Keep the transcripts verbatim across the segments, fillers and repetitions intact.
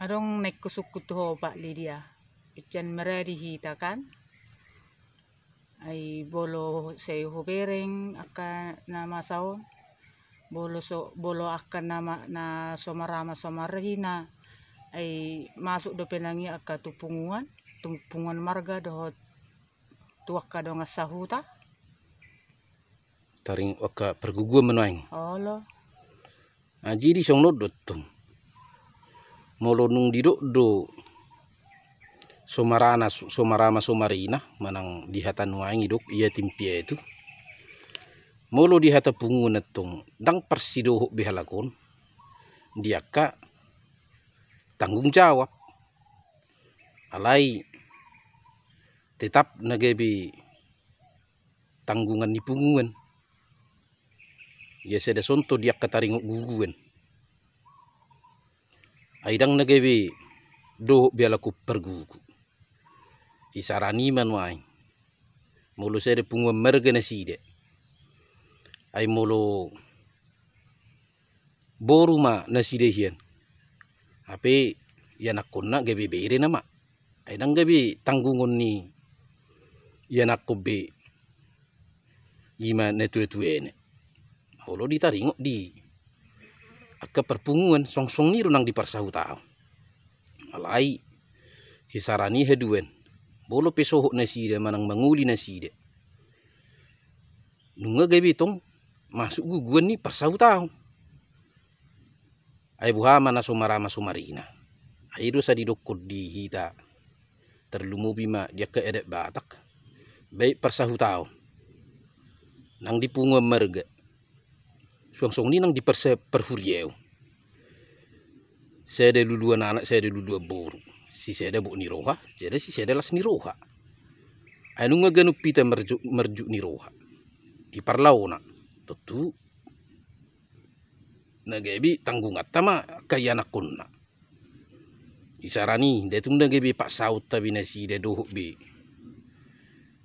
Adong na ingkon sungkun tu ho, Pak Lidia. Ican meradi hita kan. Ai bolo sai hubereng angka na masa on, bolo so, bolo angka na ma-, na so marama so marina, ai masuk dope nang i angka tu punguan, tu punguan marga dohot tu angka dongan sahuta. Taringot angka parguguan ma nuaeng. Olo. Nah, jadi songon on do tong. Molo nunga didok do so marana, so marama so marina, manang di hata nuaeng didok yatim piatu. Molo di hata punguan tong, ndang parsidohot be halak on di angka tanggung jawab. Alai tetap na gabe tanggungan ni punguan. Ia sada contoh di angka taringot guguan. Ai ndang na gabe dohot be halak on pargugu. Isarana i ma nuaeng. Molo sada punguan marga nasida, ai molo boru ma nasida hian, hape ianakkonna gabe bere nama. Ai ndang gabe tanggungon ni ianakkon be i ma natuatuana. Molo ditaringot di angka parpunguan, songon i do nang di parsahutaon. Alai isarana i haduan, molo pe sohot nasida manang mangoli nasida, nunga gabe tong masuk guguan ni parsahutaon. Ai boha ma na so marama so marina? Ai i do sa didokkon di hita, tarlumobi ma di angka adat Batak, baik parsahutaon nang di punguan marga, suang songon i nang di parsa-, parhuriaon. Sada luluan anak, sada luluan boru, sisada bot ni roha, sada sisada las ni roha. Ai nunga ganup hita marjuk, marjuk ni roha di parlaona, tontu na gabe tanggunganta ma angka ianakkonna. Isarana i, ndang tung na gabe paksaonta be nasida dohot be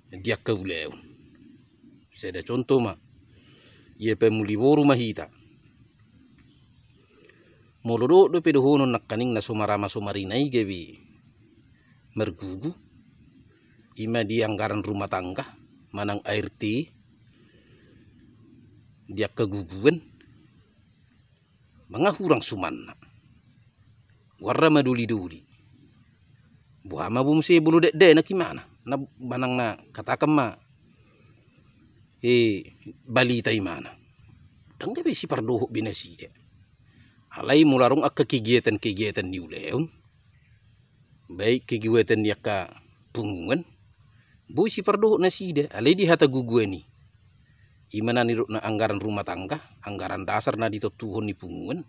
di angka ulaon. Sada contoh ma, ia pamuli boru ma hita. Molo dohot dope dohonon nangkaning na so marama so marina i gabe margugu, i ma di anggaran rumah tangga manang A R T, di angka guguan, manang hurang sumanna, goarna ma dolidoli. Boha ma bo muse bolo dakdanak imana, na manang na katakan ma, eh, balita imana. Ndang gabe sipardohot be nasida. Alai molo adong angka kegiatan-kegiatan ni ulaon, baik kegiatan di angka punguan, boi sipardohot nasida, alai di hata guguan i. I ma na nidokna anggaran rumah tangga, anggaran dasar na ditontuhon ni punguan.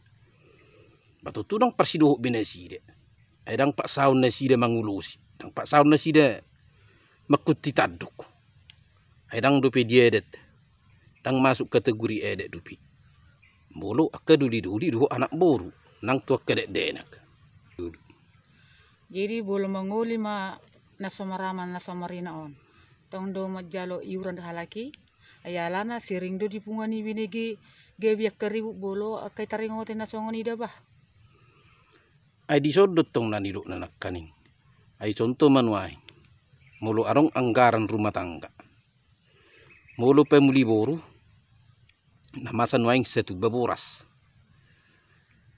Ba tontu ndang parsidohot be nasida. Ai ndang paksaon nasida mangulosi, ndang paksaon nasida mangkunti tanduk. Ai ndang dope di adat, ndang masuk kategori adat dope molo angka dolidoli dohot anak boru nang tu angka dakdanak. Jadi molo mangoli ma na so marama na so marina on, tong do manjalo iuran halak i. Ai alana sering do di punguan i be na gabe angka ribut molo angka i taringote na songon i da bah. Ai dison do tong na nidokna nangkaning. Ai contoh ma nuaeng, molo adong anggaran rumah tangga, molo pamuli boru, na masa nuaeng satuba boras.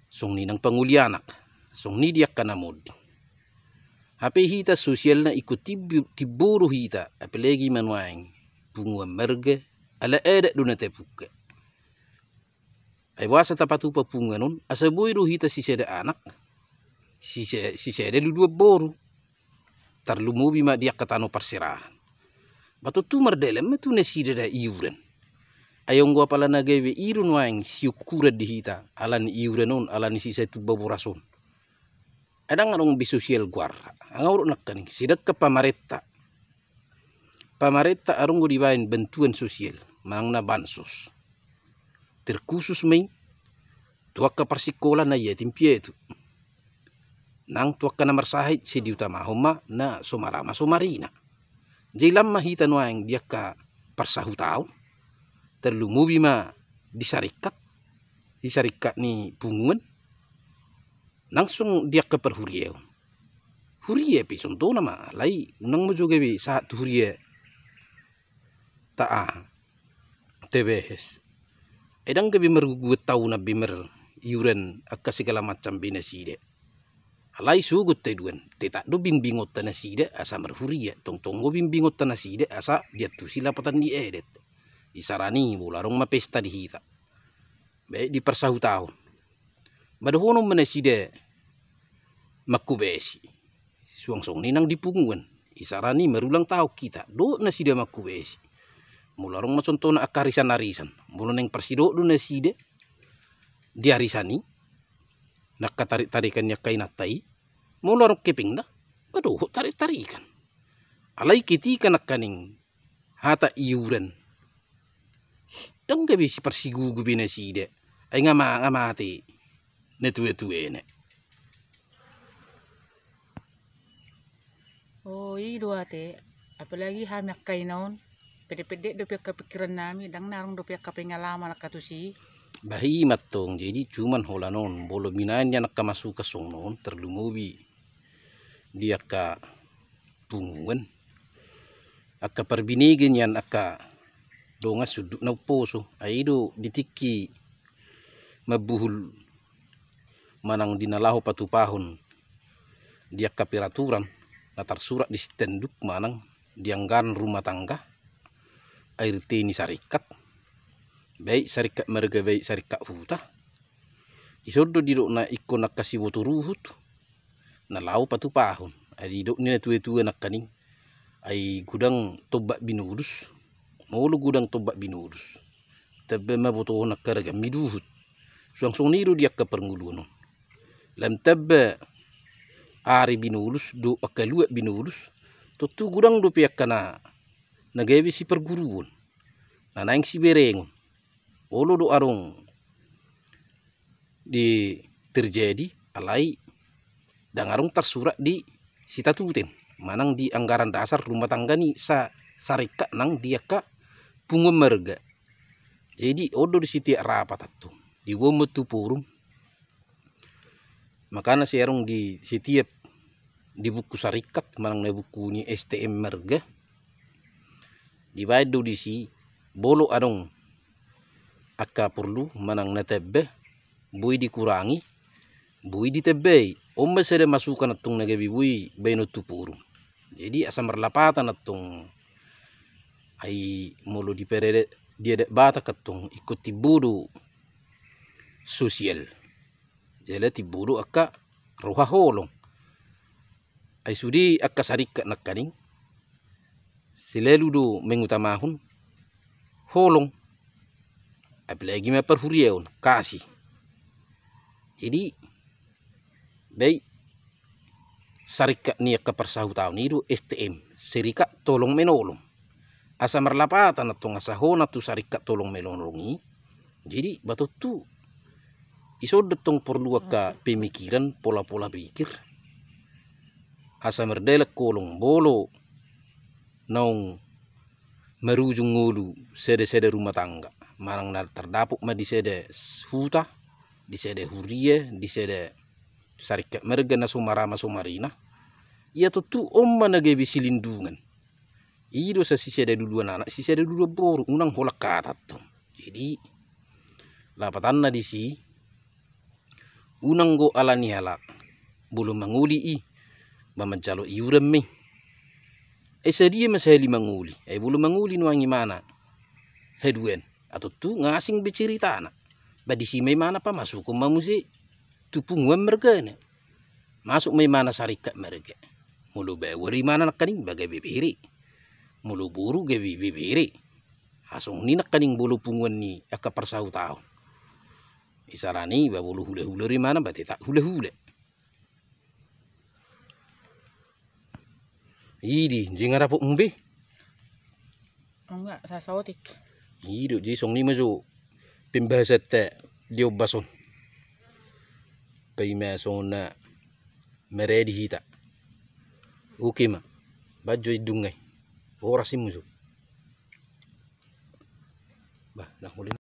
Songon i nang pangoli anak, songon i di angka na monding. Hape hita sosialna ingkon timbo, timbo do hita, apalagi ma nuaeng punguan marga, ala adat do na tapungka. Ai boasa tapatupa punguan on? Asa boi do hita sisada anak, sisa-, sisada luluan boru. Tarlumobi ma di angka tano parserahan. Ba tontu mardalan ma tu nasida da iuran. Ai anggo apala na gabe i do nuaeng siukuran di hita, ala ni iuran on, ala ni sisatuba boras on. Ai ndang adong be sosial goarna. Nga hudok nangkaning, sedangkan pamarenta, pamarenta adong do dibaen bantuan sosial, manang na bansos. Terkhusus ma i tu angka parsikola na yatim piatu, nang tu angka na marsahit, sai diutamahon ma na so marama so marina. Jadi lam ma hita nuaeng di angka parsahutaon, tarlumobi ma di saringkat, di saringkat ni punguan. Nang songon di angka parhuriaon. Huria pe contohna ma, alai unang ma jo gabe sahat tu huria ta aha, tabehes. Ai ndang gabe marguguan tahunan be mariuran angka segala macam be nasida. Alai sogot haduan, tetap do bingbingonta nasida asa marhuria, tongtong do bingbingonta nasida asa diantusi lapatan ni adat. Isarana i molo adong ma pesta di hita, baik di parsahutaon, ba dohonon ma nasida mangkobasi. Suang songon i nang di punguan, isarana i marulang tahun hita, dohot nasida mangkobasi. Molo adong ma contohna angka arisan-arisan, molo naeng parsidok do nasida di arisan i, na angka tarik-tarikan ni angka inanta i, molo adong hepengna, ba dohot tarik-tarikan. Alai ketika nangkaning hata iuran, ndang gabe siparsigugu be nasida. Ai nga ma-, nga mate natuatuana. O, i do ate, apalagi hami angka ina on, pendek-pendek dope angka pikiran nami, ndang na adong dope angka pengalaman angka tusi. Bah, i ma antong, jadi cuman holan on, molo binahen nian angka masukan songon on, tarlumobi di angka punguan, angka parbinege nian angka dongan sundut na umposo. Ai i do di tingki mambuhul manang di na laho patupahon di angka peraturan na tarsurat di sitanduk manang di anggaran rumah tangga, A R T ni saringkat, baik saringkat marga baik saringkat huta. Dison do didok na ingkon angka siboto ruhut na laho patupahon. Ai didok ni natuatua nangkaning, ai godang tombak binolus. Molo godang tombak binolus, tamba ma botohon angka ragam ni duhut. Suang songon i do di angka parngoluon on. Lam tamba ari binolus dohot angka luat binolus, tontu godang dope angka na, na gabe siparguruon, na naeng siberengon. Olo do adong di terjadi, alai ndang adong tarsurat di sitatuten manang di anggaran dasar rumah tangga ni sa-, saringkat nang di angka punguan marga. Jadi on do di setiap rapat antong, diboan ma tu forum. Makana sai adong di setiap di buku saringkat manang na buku ni S T M marga, dibaen do disi, molo adong angka porlu manang na tamba, boi dikurangi, boi ditambai. On ma sada masukan antong na gabe boi baenon tu forum. Jadi asa marlapatan antong, ai molo di pere-, di adat Batak antong ingkon timbo do sosial. Jala timbo do angka roha holong. Ai sude angka saringkat nangkaning selalu do mengutamahon holong. Apalagi ma parhuriaon, kasih. Jadi baik saringkat ni angka parsahutaon i do S T M, serikat tolong menolong. Asa marlapatan antong asa hona tu saringkat tolong menolong i. Jadi ba tontu dison do antong porlu angka pemikiran, pola-pola pikir, asa mardalan holong molo naung marujung ngolu sada-sada rumah tangga, manang na tardapot ma di sada huta, di sada huria, di sada saringkat marga na so marama so marina. Ia tontu on ma na gabe silindungan. I do sa sisada duluan anak, sisada duluan boru, unang holan hata antong. Jadi lapatanna disi, unang do alani halak molo mangoli i, ba manjalo iuran ma i. Ai sadia ma sahali mangoli, ai molo mangoli nuaeng imana haduan, ai tontu nga asing be ceritana. Ba disi ma imana pamasukhon ma muse tu punguan margana. Masuk ma imana saringkat marga. Molo baoa do imana nangkaning, ba gabe bere. Molo boru gabe bebere. Asa songon i nangkaning molo punguan ni angka parsahutaon. Isarana i ba molo hulahula do imana, ba tetap hulahula. Idi, jala nga dapotmu be? Enggak, sasaotik. I do, jadi songon i ma jo pembahasan ta di ombas on. Paima songon na maradi hita. Oke ma. Baen jo indung ai. Horas i muse. Bah, nah, mulai.